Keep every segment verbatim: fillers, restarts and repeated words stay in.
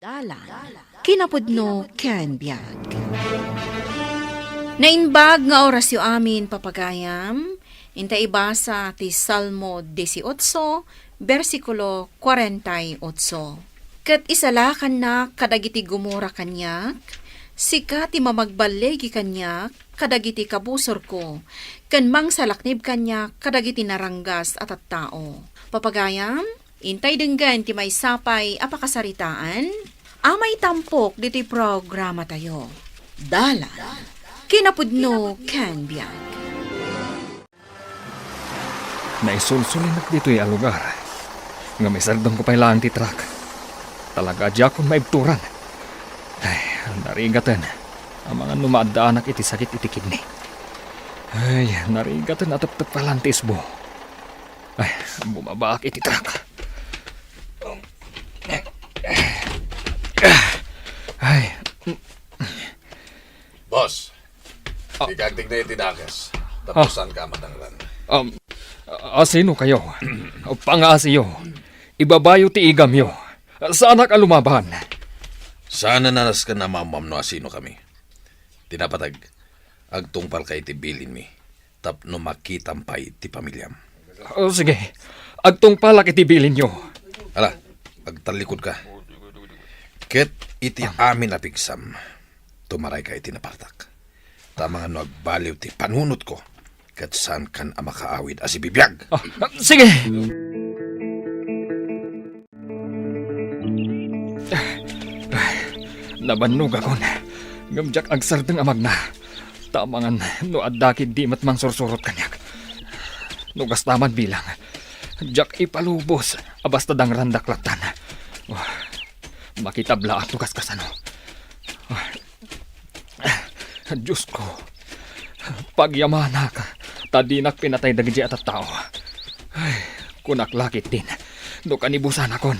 Dalan, kinapudno ken biag. Naimbag nga orasyo amin, papagayam, inta ibasa ti Salmo dieciocho, bersikulo cuarenta y ocho. Ket isalakannak kadagiti gumura kaniak, sika ti mamagbaligi kaniak kadagiti kabusorko, ken mangsalaknib kaniak kadagiti naranggas a tattao. Papagayam, intay denggen ti maysa pay a pakasaritaan a maitampok ditoy programatayo. Dalan, kinapudno ken biag. Naisulsulinak ditoy a lugar. Ngem isardengko pay laeng ti truck. Talaga a diakon maibturan. Ay, narigaten. Amangan no maaddaanak iti sakit iti kidney. Ay, narigaten a teptep pay laeng ti isbo. Ay, bumabaak iti truck. Ay. Boss, ah, ikagtigna iti dakes. Ah. Tapos saan ka madanglan? Um, a-, asino kayo? Pangaasiyo. Ibabayo ti igamyo. Saanak a lumaban. Saan a nasken a maammuam no asino kami. Ti napateg, agtungpalka iti bilinmi tapno makitam pay ti pamiliam. Oh, sige. Agtungpalak iti bilinyo. Ala, agtallikod ka. Ket iti amin a pigsam, tumarayka iti napartak. Ta amangan no agbaliw ti panunotko, ket saankan a makaawid a sibibiag. Ah, sige. Nabannogakon, ngem diak agsardeng a magna. Ta amangan no adda ketdi met mangsursurot kaniak. No kasta man bilang, diak ipalubos a basta dangrandak lattan. Oh, makitablaak no kaskasano. Oh, Diosko, pagyamanak, ta dinak pinatay dagiti a tattao. Ay, kunak la ketdin, no kanibusanakon.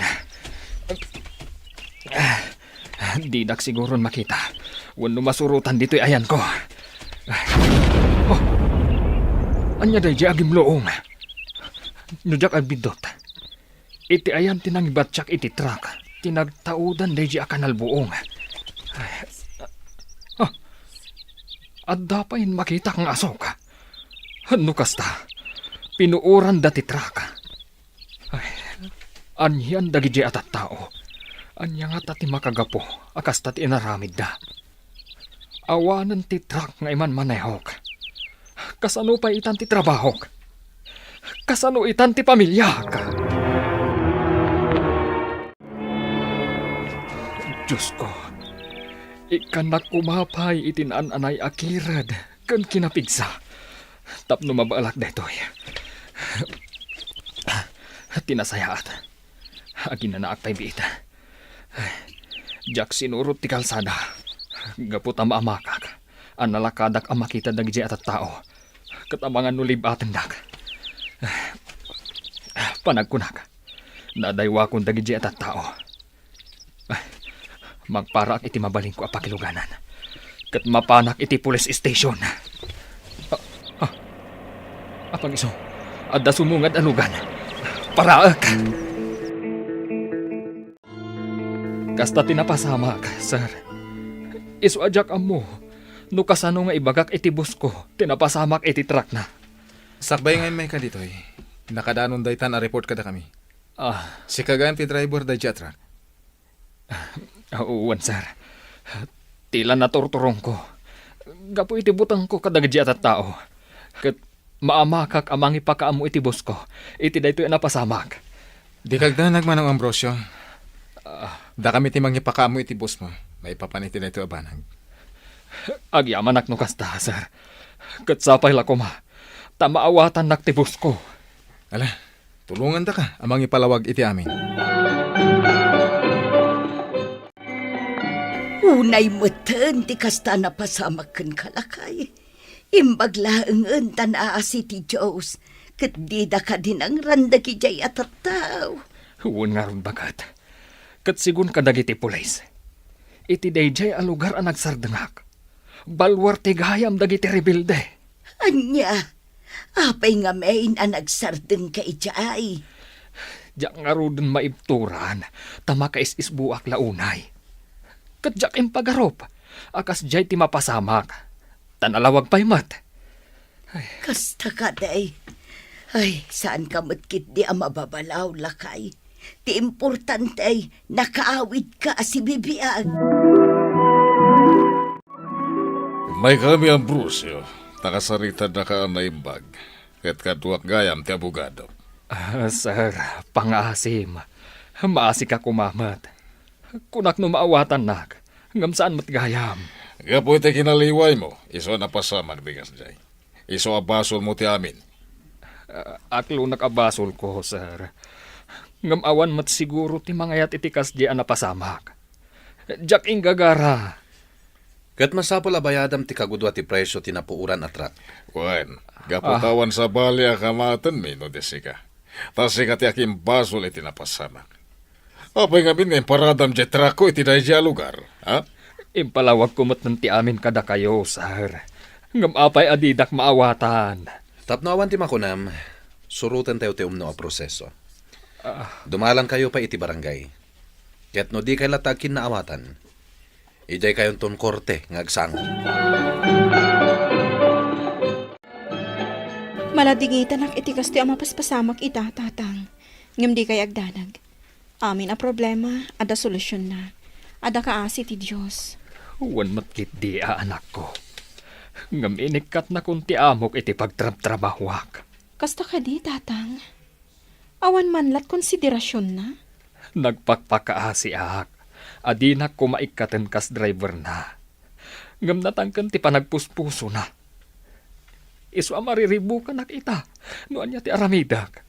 Didak siguron makita wenno masurotan ditoy ayanko. Oh, ania daydiay a gimluong? No diak agbiddut, iti ayan ti nangibatiak iti truck ti nagtaudan daydiay a kanalbuong. Ah, adda pay makitak nga asok. No kasta, pinuoranda ti truck. Ay, anian dagiti a tattao? Ania ngata ti makagapu a kasta ti inaramidda? Awanen ti truck nga imanmanehok. Kasano pay itan ti trabahok? Kasano itan ti pamiliak? Diosko, ikkannak koma pay iti naan-anay a kired ken kinapigsa tapno mabaelak daytoy. Ti nasayaat, aginanaak pay biit. Diak sinurot ti kalsada gapu ta maamakak a nalakadak a makita dagiti a tattao ket amangan no lib-atendak. Panagkunak, nadaywakon dagiti a tattao. Ay, magparaak iti mabalinko a pakiluganan, ket mapanak iti police station. Ah, ah, apang isu, adda sumungad a lugan. Paraek! Kasta ti napasamak, sir. Isu a diak ammo no kasano nga ibagak iti boss ko ti napasamak iti truck na. Sakbay nga immayka ditoy. Nakadanon daytan a report kadakami. Ah. Sika gayam ti driver daydiay a truck? Ah, wen, sir. Ti la naturturongko gapu iti butengko kadagiti a tattao. Ket maamakak a mangipakaammo iti boss ko iti daytoy a napasamak. Dika agdanag, Manong Ambrosio. Ah. Dakami ti mangipakaammo iti boss mo maipapan iti daytoy a banag. Agyamanak no kasta, sir. Ket sapay la koma ta maawatannak ti boss ko. Ala, tulongandaka a mangipalawag iti amin. Unay metten ti kasta a napasamak kenka, lakay. Imbag laengen ta naasi ti Dios, ket dida kadi nangran dagidiay a tattao. Wen ngarud, baket. Ket sigun kadagiti pulis, iti daydiay a lugar a nagsardengak, balwer ti gayam dagiti rebelde. Ania? Apay ngamin a nagsardengka idiay? Diak ngaruden maibturan, ta makaisisbuak la unay. ket diak impagarup a kasdiay ti mapasamak. Ta nalawag pay met. Ay. Kasta kadi. Ay, saanka met ketdi a mababalaw, lakay. Ti importante, nakaawidka a sibibiag. Ummaykami, Ambrosio, ta kasaritaennaka a naimbag, ket kaduak gayam ti abogado. Ah, sir, pangaasim. Maasika koma met. Kunak no maawatannak, ngem saan met gayam. Gapu iti kinaliwaymo, isu a napasamak ti kasdiay. Isu a basolmo ti amin. Ah, aklonak a basolko, sir. Ngem awan met siguro ti mangayat iti kasdiay a napasamak. Diak inggagara. Ket masapul a bayadam ti kagudua ti presio ti napuoran a truck. Wen, gapu ta awan sabali a kamatenmi no di sika. Ta sika ti akimbasol iti napasamak. Apay ngamin nga imparadam diay truckko iti daydiay a lugar, ha? Impalawagko met ti amin kadakayo, sir. Ngem apay a didak maawatan? Tapno awan ti makunam, surotentayo ti umno a proseso. Ah. Dumalankayo pay iti barangay. Ket no dikay latta agkinnaawatan, idiay kayonton korte nga agsango. Maladingitanak iti kastoy a mapaspasamak ita, Tatang. Ngem dikay agdanag. Amin a problema, adda solutionna. Adda kaasi ti Dios. Wen met ketdi a anakko. Ngem inikkatnakon ti amok iti pagtrabtrabahoak. Kasta kadi, Tatang? Awan man lat konsiderasionna? Nagpakpakaasiak a dinak koma ikkaten kas driverna. Ngem natangken ti panagpuspusona. Isu a mariribukanak ita no ania ti aramidek.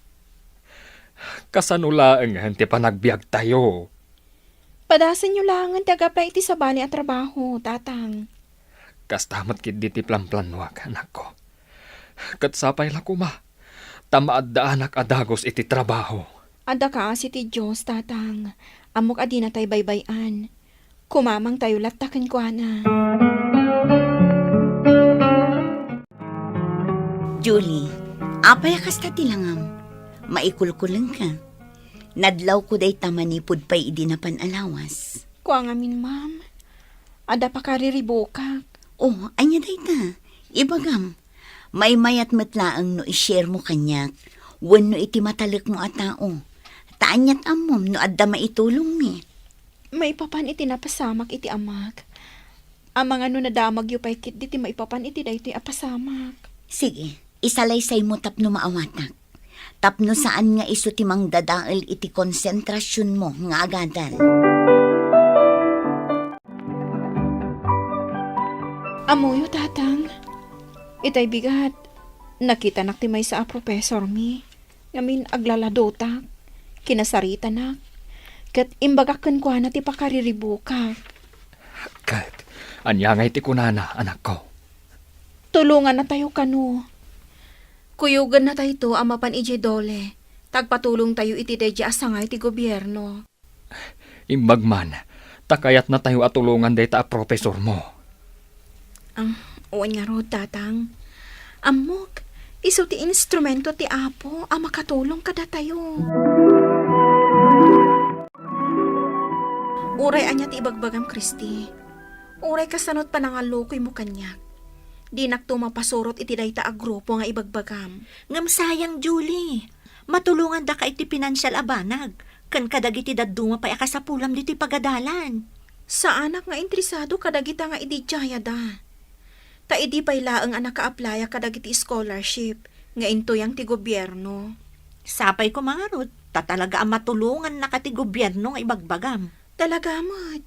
Kasano laengen ti panagbiagtayo? Padasenyo laengen ti agapay iti sabali a trabaho, Tatang. Kasta met ketdi ti planplanoak, anakko. Ket sapay la koma, ta maaddaanak a dagus iti trabaho. Adda kaasi ti Dios, Tatang. Ammok a dinatay baybay-an. Kumamangtayo latta kenkuana. Julie, apay a kasta ti langam? Maikulkulengka. Nadlawko dayta manipud pay idi napan a lawas. Kua ngamin, ma'am. Adda pakariribukak. Oh, ania dayta? Ibagam. Maymayat met laeng no i-share mo kaniak wenno iti matalekmo a tao. Ta aniat ammom no adda maitulongmi. Maipapan iti napasamak iti amak. Amangan no nadamagyo pay ketdi ti maipapan iti daytoy a pasamak. Sige, isalaysaymo tapno maawatak. Tapno saan nga isu ti mangdadael iti konsentrasionmo nga agadal. Ammoyo, Tatang. Itay bigat, nakitanak ti maysa a profesormi. Ngamin, aglaladotak, kinasaritanak, ket imbagak kenkuana ti pakariribukak. Ket ania ngay ti kunana, anakko? Tulongannatayo kano. Kuyogennatayto a mapan idiay DOLE, ta agpatulongtayo iti daydiay a sangay ti gobierno. Imbag man, ta kayatnatayo a tulongan dayta a profesormo. Ah, wen ngarud, Tatang. Ammok, isu ti instrumento ti Apo a makatulong kadatayo. Uray ania ti ibagbagam, Christy, uray kasano ti panangallukoymo kaniak, dinakto mapasurot iti dayta a grupo nga ibagbagam. Ngem sayang, Julie. Matulongandaka iti pinansial a banag, ken kadagiti dadduma pay a kasapulam ditoy pagadalan. Saanak nga interesado kadagita nga ididiayada. Ta idi pay laeng a naka-applyak kadagiti scholarship nga intuyang ti gobierno. Sapay koma ngarud, ta talaga a matulongannaka ti gobierno nga ibagbagam. Talaga met.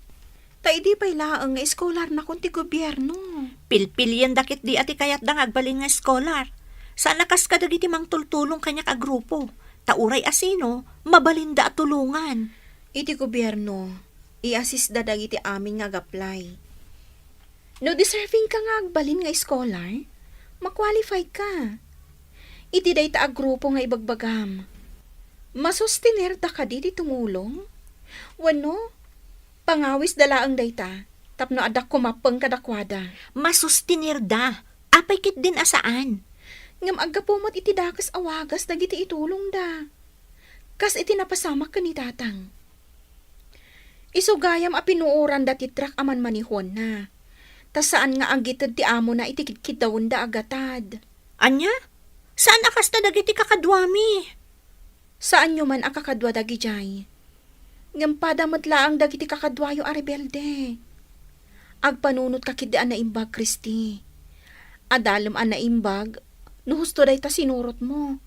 Ta idi pay laeng nga eskolarnakon ti gobierno. Pilpilienda ketdi a ti kayatda nga agbalin nga eskolar. Saan a kas kadagiti mangtultulong kaniak a grupo. Ta uray a sino, mabalinda a tulongan. Iti gobierno, i-assistda dagiti amin nga ag-apply. No deserving ka nga agbalin nga eskolar, ma-qualify ka. Iti dayta a grupo nga ibagbagam, masustenerda kadi ti tumulong? Wenno, pangawisda laeng dayta tapno adda kumappeng kadakuada? Masustenerda. Apay ketdin a saan? Ngem aggapu met iti dakes a wagas dagiti itulongda. Kas iti napasamak ken ni Tatang. Isu gayam a pinuoranda ti truck a manmanehona. Ta saan nga agited ti amona iti kidkiddawenda a gatad. Ania? Saan a kasta dagiti kakaduami? Saanyo man a kakadua dagidiay. Ngem pada met laeng dagiti kakaduayo a rebelde. Agpanunotka ketdi a naimbag, Christy. Adalem a naimbag, no husto dayta sinurotmo.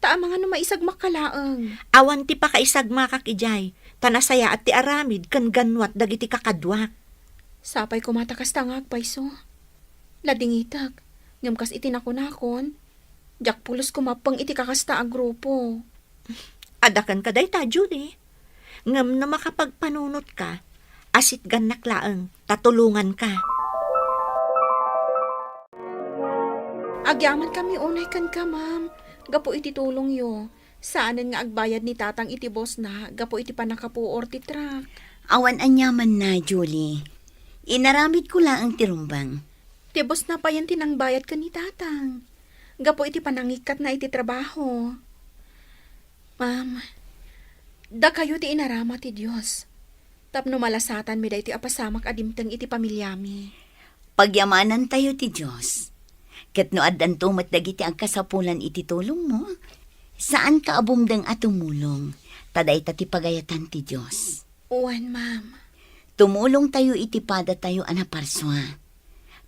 Ta amangan no maisagmakka laeng. Awan ti pakaisagmakak idiay, ta nasayaat ti aramid ken gannuat dagiti kakaduak. Sapay koma ta kasta nga agpayso. Ladingitek, ngem kas iti nakunakon, diak pulos kumappeng iti kakasta a grupo. Adda kenka dayta, Julie. Ngem no makapagpanunotka, asitgannak laeng, ta tulonganka. Agyamankami unay kenka, ma'am, gapu iti tulongyo. Saanen nga agbayad ni Tatang iti boss na gapu iti pannakapuor ti truck. Awan aniamanna, Julie. Inaramidko laeng ti rumbeng. Ti boss na payen ti nangbayad ken ni Tatang gapu iti panangikkatna iti trabaho. Ma'am, dakayo ti inarama ti Dios tapno malasatanmi daytoy a pasamak a dimteng iti pamiliami. Pagyamanantayo ti Dios. Ket no addanto met dagiti agkasapulan iti tulongmo, saanka a bumdeng a tumulong, ta dayta ti pagayatan ti Dios. Wen, ma'am. Tumulongtayo iti padatayo a naparsua.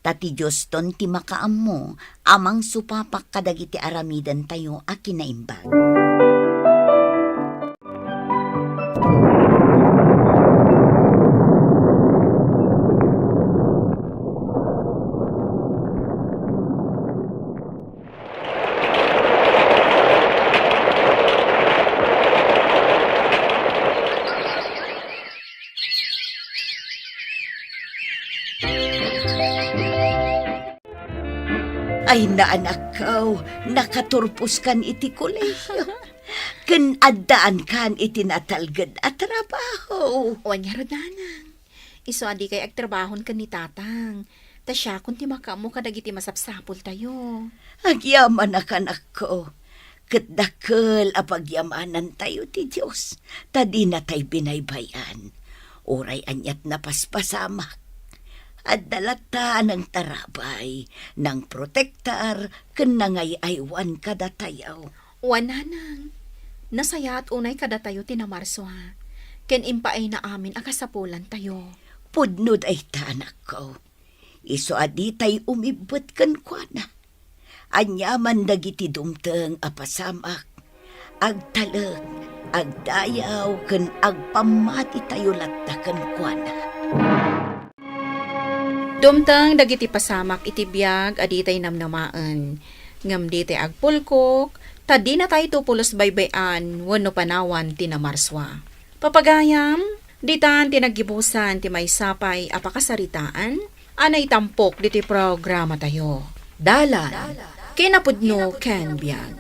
Ta ti Dioston ti makaammo a mangsupapak kadagiti aramidentayo a kinaimbag. Ay, naanakko, nakaturposkan iti kolehiyo. Ken addaankan iti natalged a trabaho. Wen ngarud, nanang. Isu a dikay agtrabahon ken ni Tatang. Ta siakon ti makaammo kadagiti masapsapultayo. Agyamanak, anakko. Ket dakkel a pagyamanantayo ti Dios, ta dinatay binaybay-an. Uray aniat napaspasamak. Adda latta nangtarabay, nangprotektar, ken nangay-aywan kadatayo. Wen, nanang, nasayaat unay kadatayo ti namarsua, ken impaayna amin a kasapulantayo. Pudno dayta, anakko. Isu a ditay umibbet kenkuana. Aniaman dagiti dumteng a pasamak, agtalek, agdayaw, ken agpammatitayo latta kenkuana. Dumteng dagiti pasamak iti biag a ditay namnamaen, ngem ditay agpulkok, ta dinatayto pulos baybay-an wenno panawan ti namarsua. Papagayam, ditan ti naggibusan ti maysa pay a pakasaritaan a naitampok ditoy programatayo. Dalan, kinapudno ken biag.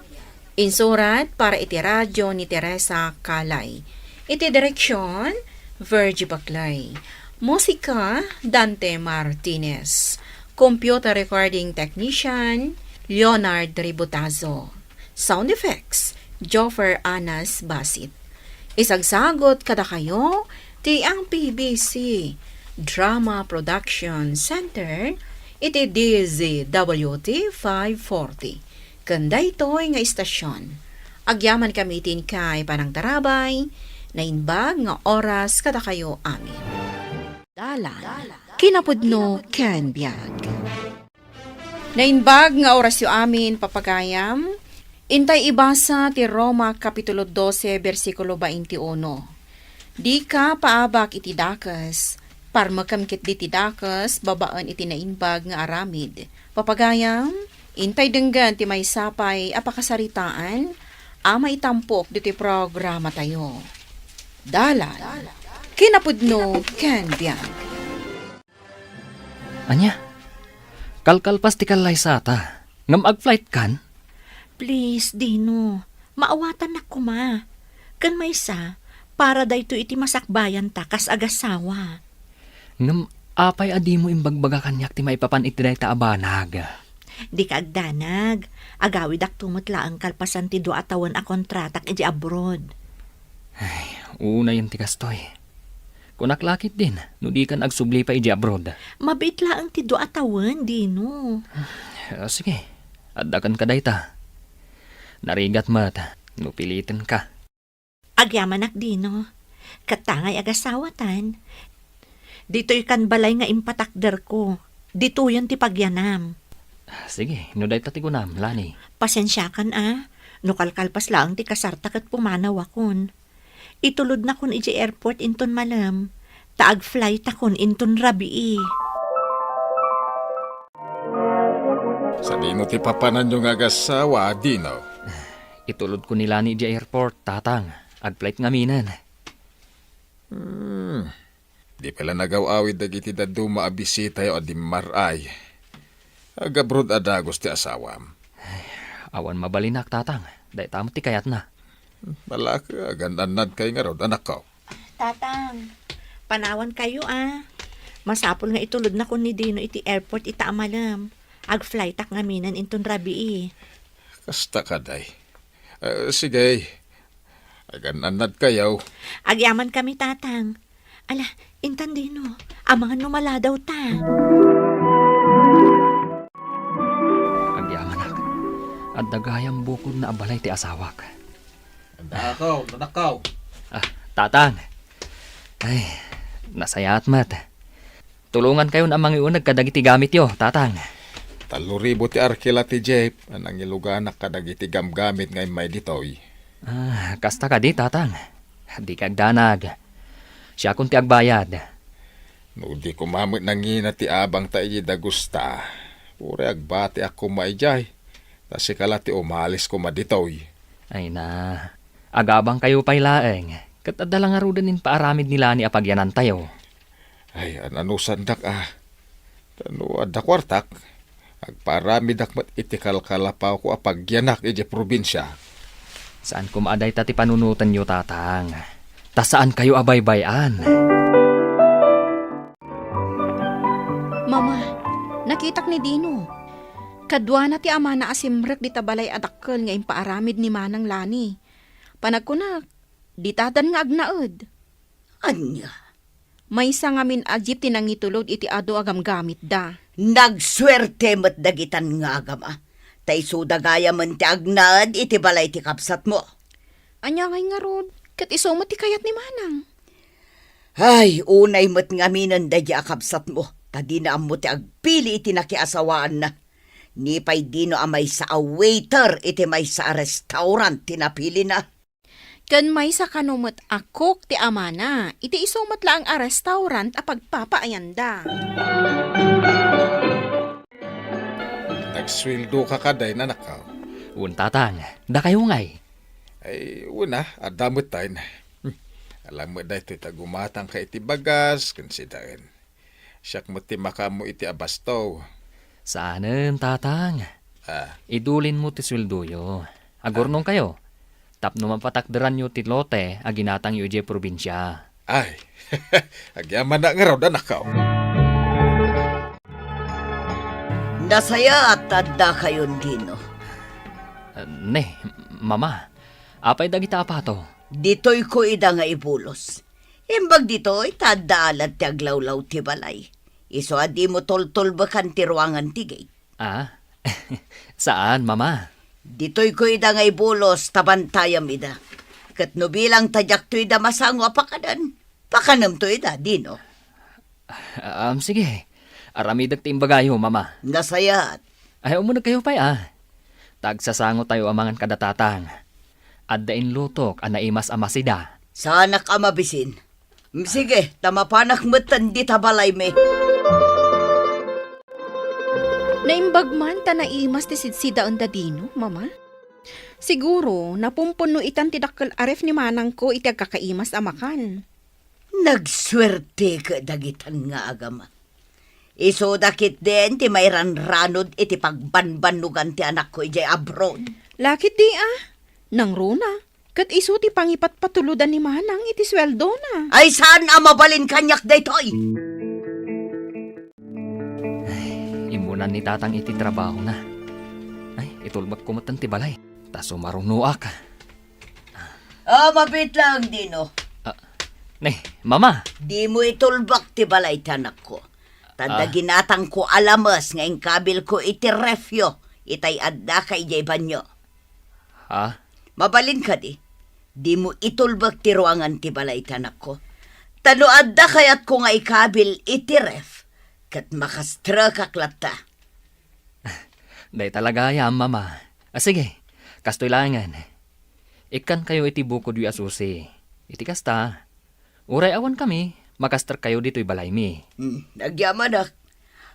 Insurat para iti radio ni Teresa Calay. Iti direksion, Virgie Baclay. Musika, Dante Martinez. Computer recording technician, Leonard Ributazo. Sound effects, Joffer Anas Basit. Isagsagot kadakayo ti M P B C Drama Production Center iti D Z W T five forty. Ken daytoy nga istasyon, agyamankami iti inkay panangtarabay, naimbag nga oras kadakayo amin. Dalan, kinapudno ken biag. Naimbag nga orasyo amin, papagayam, intay ibasa ti Roma Kapitulo dose, bersikulo twenty-uno. Dika paabak iti dakes, parmekem ketdi ti dakes babaen iti naimbag nga aramid. Papagayam, intay denggen ti maysa pay a pakasaritaan a maitampok ditoy programatayo. Dalan, kinapudno ken biag. Ania? Kalkalpas ti kallaysata. Ngem ag-flight kan? Please, Dino. Maawatannak koma. Ken maysa, para daytoy iti masakbayanta kas agasawa. Ngem apay a dimo imbagbaga kaniak ti maipapan iti dayta a banag? Dika agdanag. Agawidakto met laeng kalpasan ti dua a tawen a kontratak iti abroad. Ay, unayen ti kastoy. Kunak la ketdin, no dikan agsubli pay idiay abroad. Mabiit laeng ti dua a tawen, Dino. Ah, sige, addaken ka dayta. Narigat met, no piliten ka. Agyamanak, Dino. Ket ta ngay agasawatan. Ditoy kan balay nga impatakderko. Ditoyen ti pagyanam. Sige, no dayta ti kunam, Lani. Pasensiakan a, no kalkalpas laeng ti kasarta ket pumanawakon. Itulodnakon idiay airport inton malem, ta agflightakon inton rabii. Sadino ti papananyo nga agasawa, Dino? Itulodko ni Lani idiay airport, Tatang. Agflight ngaminen. Hmm. Di pay la nagaw-awid dagiti dadduma a bisitayo a dimmar-ay. Agabroad a dagus ti asawam. Awan mabalinak, Tatang. Dayta met ti kayatna. Balak, agan-annadkayo ngarud, anakko. Tatang, panawankayo a. Masapul nga itulodnakon ni Dino iti airport ita a malem. Agflightak ngaminen inton rabii. Kasta kadi. Eh, sige. Agan-annadkayo. Agyamankami, Tatang. Ala, intan Dino, amangan no maladawta. Agyamanak. Adda gayam bukodna a balay ti asawak. Anakko, anakko. Ah, Tatang. Ay, nasayaat met. Tulongankayon a mangiuneg kadagiti gamityo, Tatang. Tallo ribu ti arkela ti jeep a nangiluganak kadagiti gamgamit nga immay ditoy. Ah, kasta kadi, Tatang? Dika agdanag. Siakon ti agbayad. No di koma met nangina ti abangta iti dagusta, uray agbatiak koma idiay, ta sika la ti umalis koma ditoy. Ay na, agabangkayo pay laeng, ket adda la ngaruden impaaramid ni Lani a pagyanantayo. Ay, an-anusandak a. Ta no adda kuartak, agpaaramidak met iti kalkalapawko a pagyanak idiay probinsia. Saan koma a dayta ti panunotenyo, Tatang. Ta saankayo a baybay-an. Mama, nakitak ni Dino. Kaduana ti amana a simrek dita balay a dakkel nga impaaramid ni Manang Lani. Panagkunak, ditadan nga agnaed. Ania? Maysa ngamin a jeep ti nangitulod iti adu a gamgamitda. Nagsuerte met dagitan nga agama. Ta isuda gayamen ti agnaed iti balay ti kabsatmo. Ania ngay ngarud? Ket isu met ti kayat ni Manang. Ay, unay met ngaminen daydi a kabsatmo, ta dina ammo ti agpili iti nakiasawaanna. Ni pay Dino a maysa a waiter iti maysa a restaurant ti napilina. Ken maysa kano met a cook ti amana, iti isu met laeng a restaurant a pagpapaayanda. Nagsueldoka kadi, anakko? Wen, Tatang. Dakayo ngay? Ay, wen a, adda metten. Hmm. Alam met daytoy ta gumatangka iti bagas ken sidaen. Siak met ti makaammo iti abasto. Saanen, Tatang. Ah. Idulinmo ti sueldoyo. Agurnongkayo. Tapno mapatakderanyo ti lote a ginatangyo idiay probinsia. Ay, agyamanak ngarud, anakko. Nasayaat ta addakayon, Dino. Ah, ne, Mama, apay dagita apato? Ditoyko ida nga ibulos. Imbag ditoy, ta adda alan ti aglawlaw ti balay. Isu a dimo tultulbekan ti ruangan ti gate. Ah? Saan, Mama? Ditoyko ida nga ibulos ta bantayam ida. Ket no bilang ta diakto ida masango a pakanen, pakanemto ida, Dino. Ah, um, sige. Aramidek ti imbagayo, Mama. Nasayaat. Ay, umunegkayo pay, ah. Ta agsasangotayo a mangan kada Tatang. Adda inlutok a naimas a masida. Saanak a mabisin. Mm, sige, ta mapanak metten dita balaymi. Naimbag man ta naimas ti sidsidaenda Dino, Mama. Siguro, napumpunno itan ti dakkel a ref ni manangko iti agkakaimas a makan. Nagsuerteka dagitan nga agama. Isuda ketdin ti mairanranod iti pagbanbannogan ti anakko idiay abroad. La ketdi a, nangruna, ket isu ti pangipatpatulodan ni manang iti sueldona. Ay, saan a mabalin kaniak daytoy? Ay, immunan ni Tatang iti trabahona. Ay, itulbekko metten ti balay. Ta sumarunoak. Ah, mabiit laeng, Dino. Ah, Ne, Mama! Dimo itulbek ti balay ti anakko. Ta Ah. daginatangko a lames nga inkabilko iti refyo, itay addaka idiay banyo. Ha? Mabalin kadi, dimo itulbek ti ruangan ti balay ti anakko. Ta no adda kayatko nga ikabil iti ref, ket makastrekak latta. Dayta la gayam, Mama. Ah, sige, kastoy laengen. Ikkankayo iti bukodyo a susi. Iti kasta, uray awankami, makastrekkayo ditoy balaymi. Hmm, agyamanak.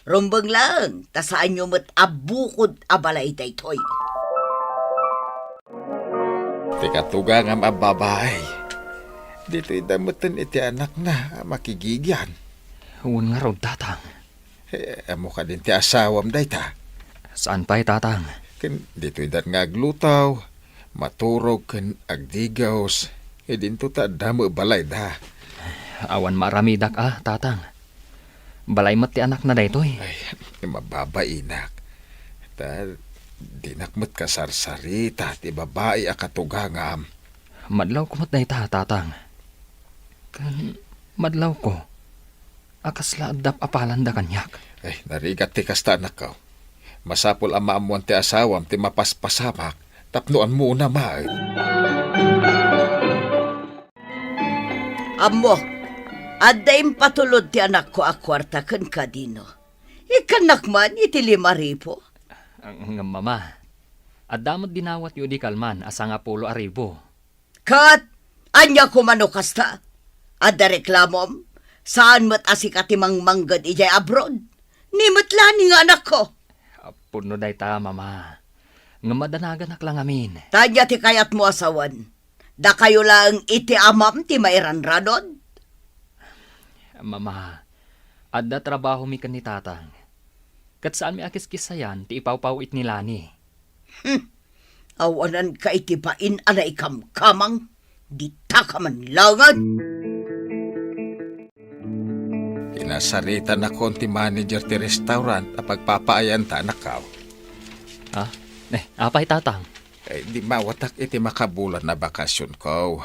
Rumbeng laeng, ta saanyo met a bukod a balay daytoy. Ti katugangam a babai, ditoy da metten iti anakna a makigigian. Wen ngarud, Tatang. Eh, ammo kadin ti asawam dayta? Saan pay, Tatang. Ken ditoy dan nga agluto, maturog ken agdigaus, idinto ta adda met balayda. Awan maaramidak a, Tatang. Balay met ti anakna daytoy. Ay, mababainak. Ta, dinak met kasarsarita ti babai a katugangam. Madlawko met dayta, Tatang. Ken madlawko a kasla adda apalanda kaniak. Ay, narigat ti kasta, anakko. Masapul a maammuan ti asawam ti mapaspasamak tapno ammona met. Ammok, adda impatulod ti anakko a kuarta kenka, Dino. Ikkannak man iti lima ribu. Ngem, Mama, adda met dinawatyo idi kalman a sangapulo a ribu. Ket ania koma no kasta? Adda reklamom? Saan met a sika ti mangmangged idiay abroad? Ni met laeng nga anakko. Pudno dayta, Mama. Ngem madanaganak la ngamin. Ta ania ti kayatmo a sawen? Dakayo laeng iti amam ti mairanranod? Mama, adda trabahomi ken ni Tatang. Ket saanmi a kiskissayan ti ipawpawit ni Lani. Hmm. Awananka iti bain a naikamkamang, ditaka man laengen. Inasaritanakon ti manager ti restaurant a pagpapaayanta, anakko. Ha? Eh, apay, Tatang? Eh, dimmawatak iti makabulan a bakasionko.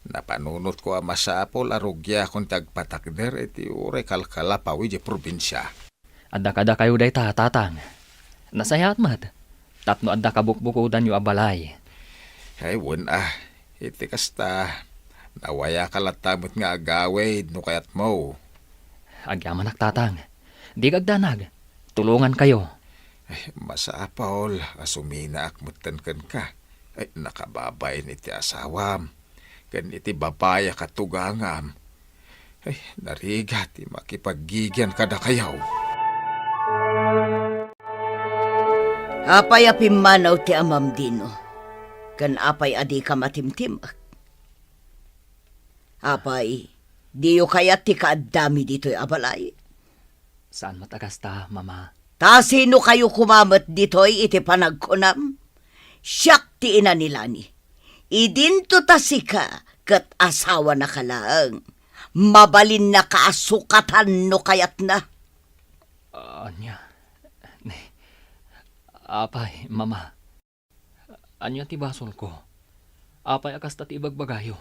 Napanunotko a masapul a rugiakon ti agpatakder iti uray kalkalapaw idiay probinsia. Adda kadakayo dayta, Tatang. Nasayaat met, tapno adda kabukbukodanyo a balay. Ay, wen a, iti kasta, nawayaka latta met nga agawid no kayatmo. Agyamanak, Tatang. Dika agdanag. Tulongankayo. Ay, masapul a suminaak metten kenka. Ay, nakababain iti asawam ken iti babai a katugangam. Ay, narigat ti makipaggigian kadakayo. Apay a pimmanaw ti amam, Dino? Ken apay a dika matimtimek? Apay, diyo kayat ti kaaddami ditoy a balay? Saan met a kasta, Mama. Ta sinokayo koma met ditoy iti panagkunam? Siak ti ina ni Lani. Idinto ta sika ket asawanaka laeng. Mabalinnaka a sukatan no kayatna. Ania? Ni, apay, Mama. Ania ti basolko? Apay a kasta ti ibagbagayo?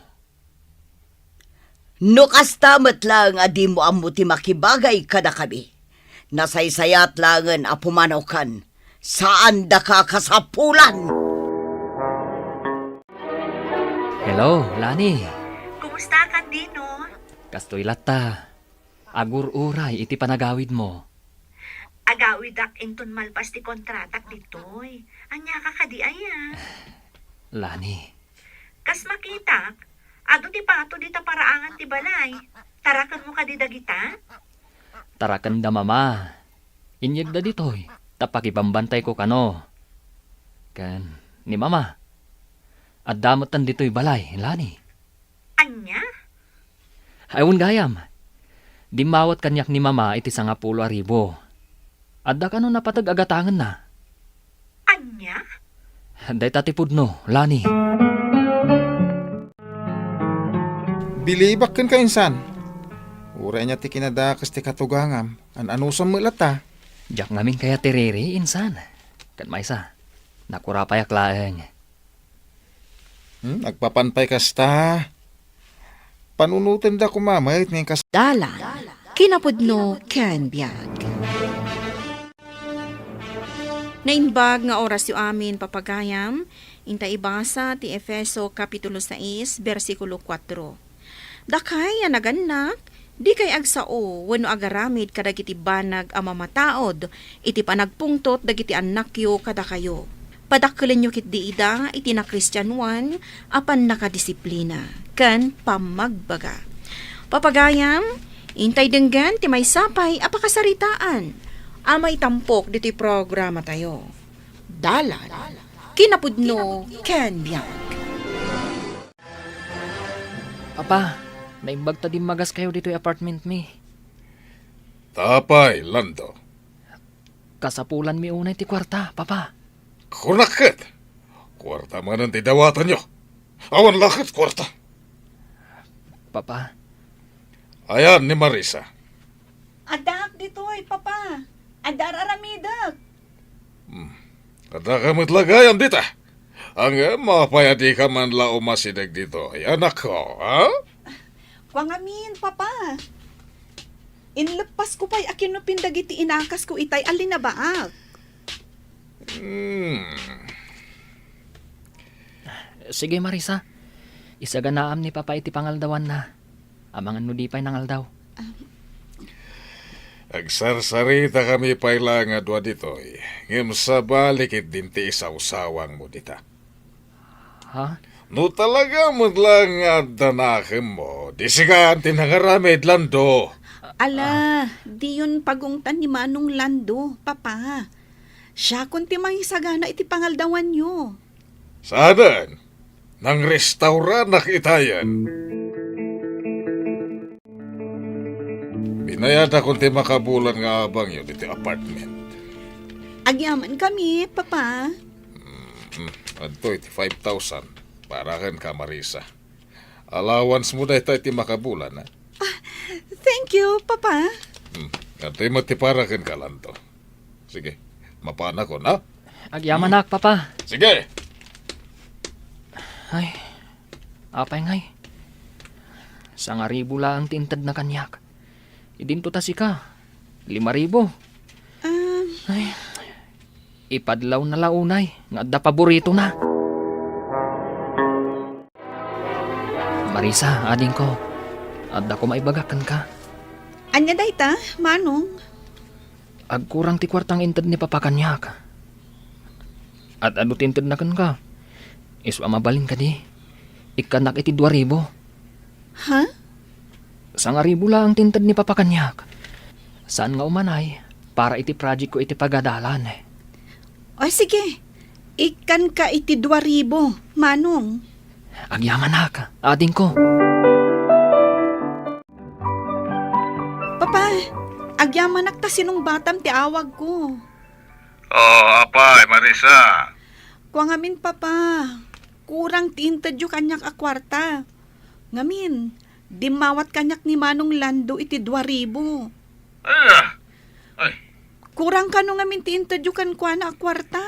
No kasta met laeng a dimo ammo ti makibagay kadakami, nasaysayaat laengen a pumanawkan. Saandaka a kasapulan! Hello, Lani. Kumusta ka, Dino? Kastoy latta. Agur-uray iti panagawidmo. Agawidak inton malpas ti kontratak ditoy. Aniaka kadi aya? Lani. Kas makitak, adu ti pato dita paraangan ti balay. Tarakenmo kadi dagita? Tarakenda, Mama. Inyegda ditoy, ta pakibambantayko kano. Ken ni Mama, adda metten ditoy balay, Lani. Ania? Ay, wen gayam. Dimmawat kaniak ni Mama iti sangapulo a ribu. Adda kano napateg a gatangenna? Ania? Dayta ti pudno, Lani. Bilibak kenka, insan. Uray ania ti kinadakes ti katugangam, an-anusam met latta. Diak ngamin kayat ti riri, insan. Ket maysa, nakurapayak laeng. Hmm, agpapan pay kasta. Panunotenda koma met nga inkas- Dalan, kinapudno ken biag. Naimbag nga orasyo amin, papagayam, inta ibasa ti Efeso Kapitulo sais, bersikulo kuatro. Dakay a nagannak, dikay agsao wenno agaramid kadagiti banag a mamataud iti panagpungtot dagiti annakyo kadakayo. Padakkelenyo ketdi ida iti nakristianoan a pannakadisiplina ken pammagbaga. Papagayam, intay denggen ti maysa pay a pakasaritaan a maitampok ditoy programatayo. Dalan, kinapudno ken biag. Papa, naimbag ta dimmagas kayo ditoy apartment mi. Tapay, Lando. Kasapulan mi unay ti kuarta, Papa. Kunak ket, kuarta manen ti dawatanyo. Awan la ket kuarta. Papa. Ayan ni Marisa. Addaak ditoy, Papa. Adda ar-aramidek. Hmm. Adda ka met la gayam dita. Ngem apay a dika man la umasideg ditoy, anakko, ha? Kua ngamin, Papa. Inleppasko pay a kinupin dagiti inakasko itay a linabaak. Hmm. Sige, Marisa. Isaganaam ni Papa iti pangaldawanna. Amangan no di pay nangaldaw. Agsarsaritakami pay la nga dua ditoy, ngem sabali ketdin ti isawsawangmo dita. Ha? No talaga met la nga adda nakemmo, di sika ti nangaramid, Lando. Ala, diyon pagungtan ni Manong Lando, Papa. Siakon ti mangisagana iti pangaldawanyo. Saanen, nangrestauranak itayen. Binayadak ti makabulan nga abangyo ditoy apartment. Agyamankami, Papa. Mm, adtoy ti five thousand para kenka, Marisa. Allowance mo dayta iti makabulan, ha? Ah, thank you, Papa. Hmm, adtoy met ti para kenka, Lando. Sige, mapanakon, ha? Agyamanak, Papa. Sige. Ay, apay ngay. Sangaribu laeng ti intedna kaniak. Idinto ta sika, lima ribu. Um, Ay, ipadlawna la unay nga adda paboritona. Marisa, adingko, adda ko maibagak kenka. Ania dayta, Manong? Agkurang ti kuarta nga inted ni Papa kaniak. Ad-adu ti intedna kenka. Isu a mabalin kadi, ikkannak iti dua ribu. Ha? Sangaribu laeng ti inted ni Papa kaniak. Saan nga umanay para iti project ko iti pagadalan. O, sige. Ikkanka iti dua ribu, Manong. Agyamanak, adingko. Papa, agyamanak ta sinungbatam ti awagko. Oh, apay, Marisa. Kua ngamin, Papa. Kurang ti intedyo kaniak a kuarta. Ngamin, dimmawat kaniak ni Manong Lando iti dua ribu. Ala! Ay. Kurang kano ngamin ti intedyo kenkuana a kuarta.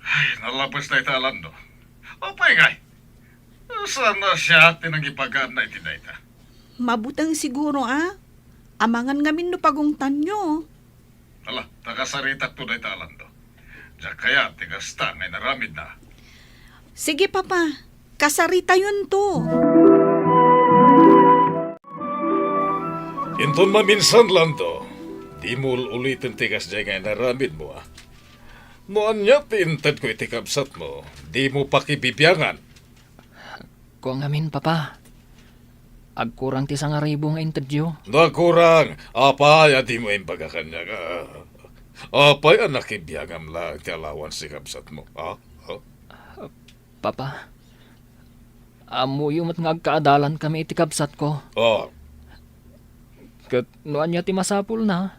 Ay, nalabes dayta, Lando. Apay ngay? Saan a siak ti nangibagaanna iti dayta? Mabuteng siguro, a. Amangan ngamin no pagungtanyo. Ala, ta kasaritakto dayta, Lando. Diak kayat ti gasta nga inaramidna. Sige, Papa. Kasaritayonto. Inton maminsan, Lando, dimo ul-uliten ti kasdiay nga inaramidmo, a. No ania ti intedko iti kabsatmo, dimo pakibibiangan. Kua ngamin, Papa. Agkurang ti sangaribu nga intedyo. No agkurang, apay a dimo imbaga kaniak, a? Apay a nakibiangam laeng ti allowance ti kabsatmo, a? A? Papa, ammoyo met nga agkaadalankami iti kabsatko. Oh. Ket no ania ti masapulna,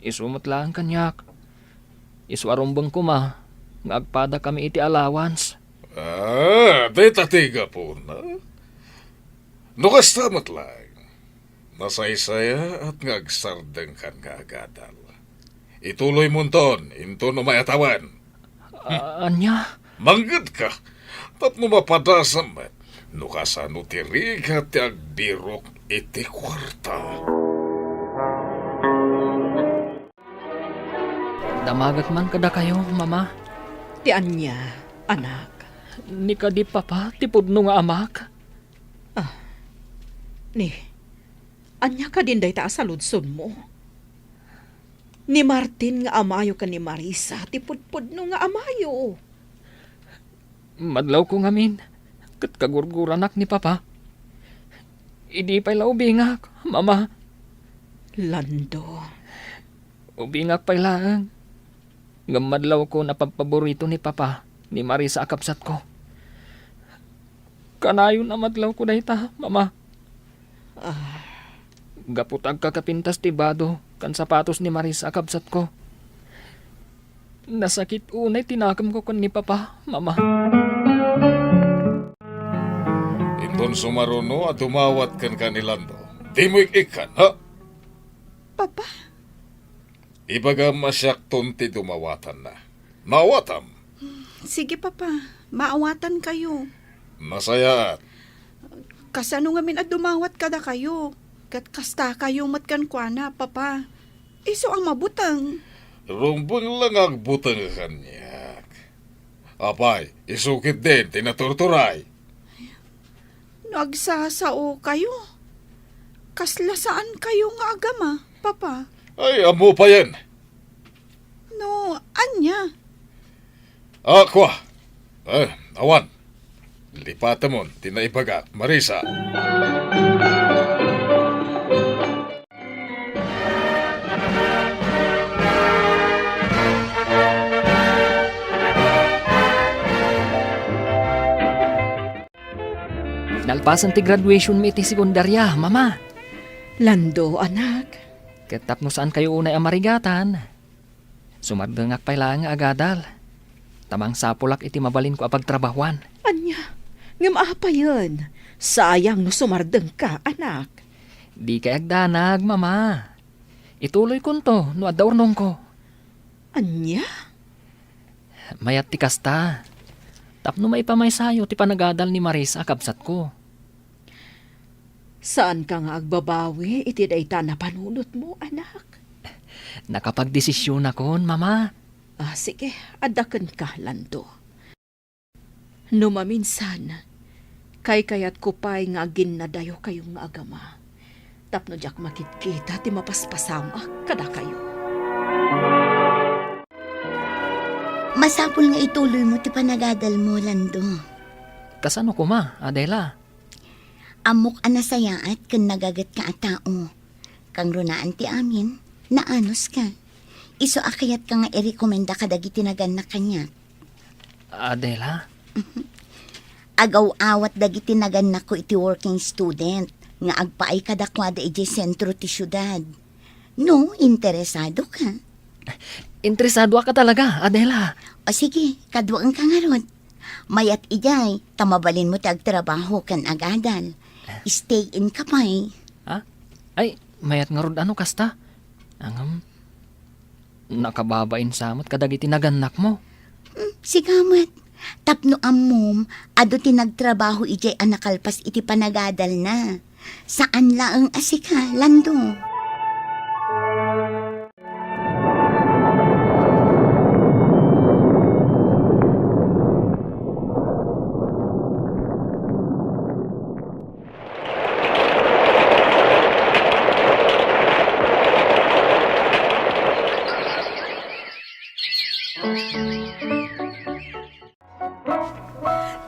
isu met laeng kaniak. Isu a rumbeng koma nga agpadakami iti allowance. Ah, dayta ti gapuna. No kasta met laeng, nasaysayaat nga agsardengkan nga agadal. Ituloymonton inton umay a tawen. A-, ania? Mangngegka tapno mapadasam met. No kasano ti rigat ti agbirok iti kuarta. Damagek man kadakayo, Mama. Ti ania, anak? Ni kadi, Papa, ti pudno nga amak. Ah, ni, ania kadin dayta a saludsodmo? Ni Martin nga amayo ken ni Marisa ti pudpudno nga amayo. Madlawko ngamin, ket kagurguranak ni Papa. Idi pay la ubingak, Mama. Lando. Ubingak pay laeng. Ngem madlawko a pabpaborito ni Papa ni Marisa a kabsatko. Kanayon a madlawko dayta, Mama. Ah. Gapu ta agkakapintas ti bado ken sapatos ni Marisa a kabsatko. Nasakit unay ti nakemko ken ni Papa, Mama. Inton sumaruno a dumawat kenka ni Lando, dimo ik-ikkan, ha? Papa? Ibagam a siakton ti dumawatanna. Maawatam? Sige, Papa. Maawatankayo. Nasayaat. Kasano ngamin a dumawat kadakayo? Ket kastakayo met kenkuana, Papa. Isu a mabuteng. Rumbeng la nga agbuteng kaniak. Apay, isu ketdin ti naturturay. No agsasaokayo, kasla saankayo nga agama, Papa? Ay, ammo payen. No, ania? Ah, kua. Eh, awan. Lipatemon ti naibagak, Marisa. Nalpasen ti graduationmi iti sekundaria, Mama. Lando, anak. Ket tapno saankayo unay a marigatan, sumardengak pay laeng nga agadal. Ta mangsapulak iti mabalinko a pagtrabahuan. Ania? Ngem apayen? Sayang no sumardengka, anak. Dikay agdanag, Mama. Ituloykonto no adda urnongko. Ania? Mayat ti kasta. Tapno maipamaysayo ti panagadal ni Marisa a kabsatko. Saanka nga agbabawi iti dayta a napanunotmo, anak? Nakapagdesisionakon, Mama. Ah, sige, adda kenka, Lando. No maminsan, kaykayatko pay nga aginnadayokayo nga agama, tapno diak makitkita ti mapaspasamak kadakayo. Masapul nga ituloymo ti panagadalmo, Lando. Kasano koma, Adela? Ammok a nasayaat ken nagagetka a tao. Kangrunaan ti amin, naanuska. Isu a kayatka nga irekomenda kadagiti nagannak kaniak. Adela? Agaw-awat dagiti nagannakko iti working student nga agpaay kadakuada idiay sentro ti siudad. No, interesadoka. Interesadoak a talaga, Adela. O sige, kaduaenka ngarud. Mayat idiay, ta mabalinmo ti agtrabaho ken agadal. Stay in ka pay. Ha? Ay, mayat ngarud a no kasta. Ngem, nakababain sa met kadagiti nagannakmo. Hmm, sika met. Tapno ammom, adu ti nagtrabaho idiay a nakalpas iti panagadalna. Saan laeng a sika, Lando.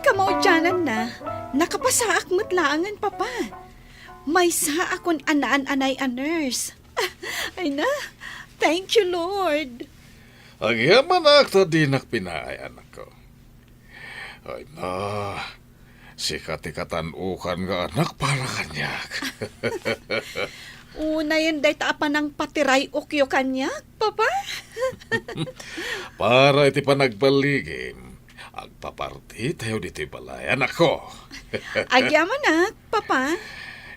Kamaudiananna, nakapasaak met laengen, Papa. Maysaakon a naan-anay a nurse. Ay na, thank you, Lord. Agyamanak ta dinak pinaay, anakko. Ay na, sika ti katan-okan nga anak para kaniak. Unayen dayta a panangpatiray-okyo kaniak, Papa. Para iti panagballigim, agpapartitayo ditoy balay, anakko. Agyamanak, Papa.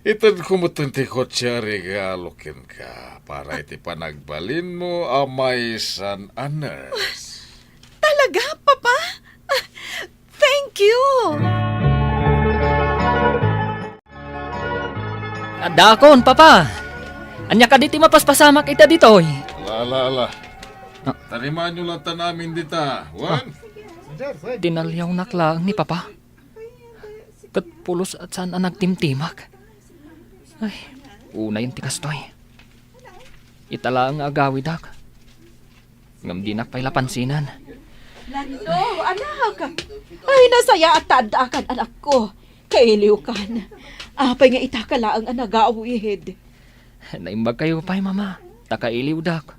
Itedko metten ti kotse a regalo kenka para iti panagbalinmo a maysan a nurse. Talaga, Papa? Thank you! Addaakon, Papa! Ania kadi ti mapaspasamak ita ditoy? Ala, ala, ala. Ah. Tarimanyo latta amin dita, Juan. Ah. Tinaliawnak laeng ni Papa. Ket pulos a saan a nagtimtimak. Ay, unayen ti kastoy. Ita laeng nga agawidak. Ngem dinak pay la pansinen. Lando, anak! Ay, nasayaat ta addaakan, anakko. Kailiwkan. Apay nga ita ka laeng a nagawid? Naimbagkayo pay, Mama, ta kailiwdak.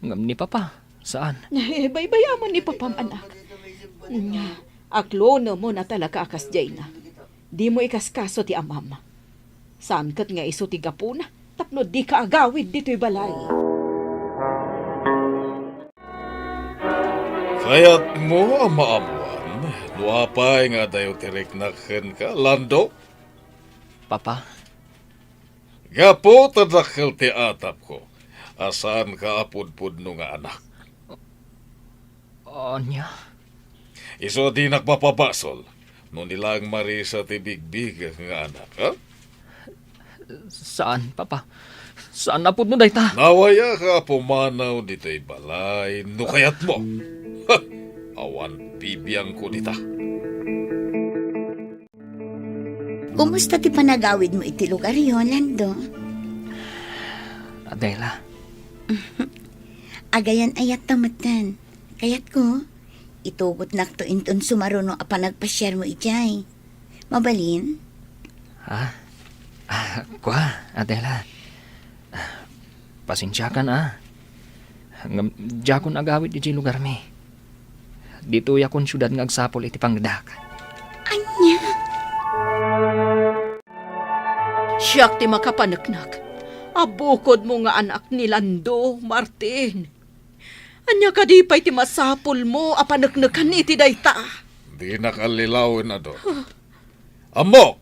Ngem ni Papa, saan. Eh, baybayamon ni Papam, anak. Nga, aklonem mo na talaga a kasdiayna. Dimo ikaskaso ti amam. Saan ket nga isu ti gapuna tapno dika agawid ditoy balay. Kayatmo a maammoan no apay nga adayo ti riknak kenka, Lando? Papa. Gapu ta dakkel ti atapko a saanka a pudpudno nga anak. Ania? Isu a dinak mapabasol no ni laeng Marisa ti bigbigak nga anak, ha? Saan, Papa. Saan a pudno dayta. Nawayaak a pumanaw ditoy balay no kayatmo. Ha! Awan bibiangko dita. Kumusta ti panagawidmo iti lugaryo, Lando? Adela. Agayan-ayatta metten. Kayatko, itugotnakto inton sumaruno a panagpasiarmo idiay. Mabalin? Ah? Ah, kua, Adela. Pasensiakan, a. Ngem diakon agawid idiay lugarmi. Ditoyakon siudad nga agsapul iti pangngegak. Ania? Siak ti makapaneknek a bukodmo nga anak ni Lando, Martin. Ania kadi pay ti masapulmo a paneknekan iti dayta? Dinak allilawen, adu. Huh. Ammok!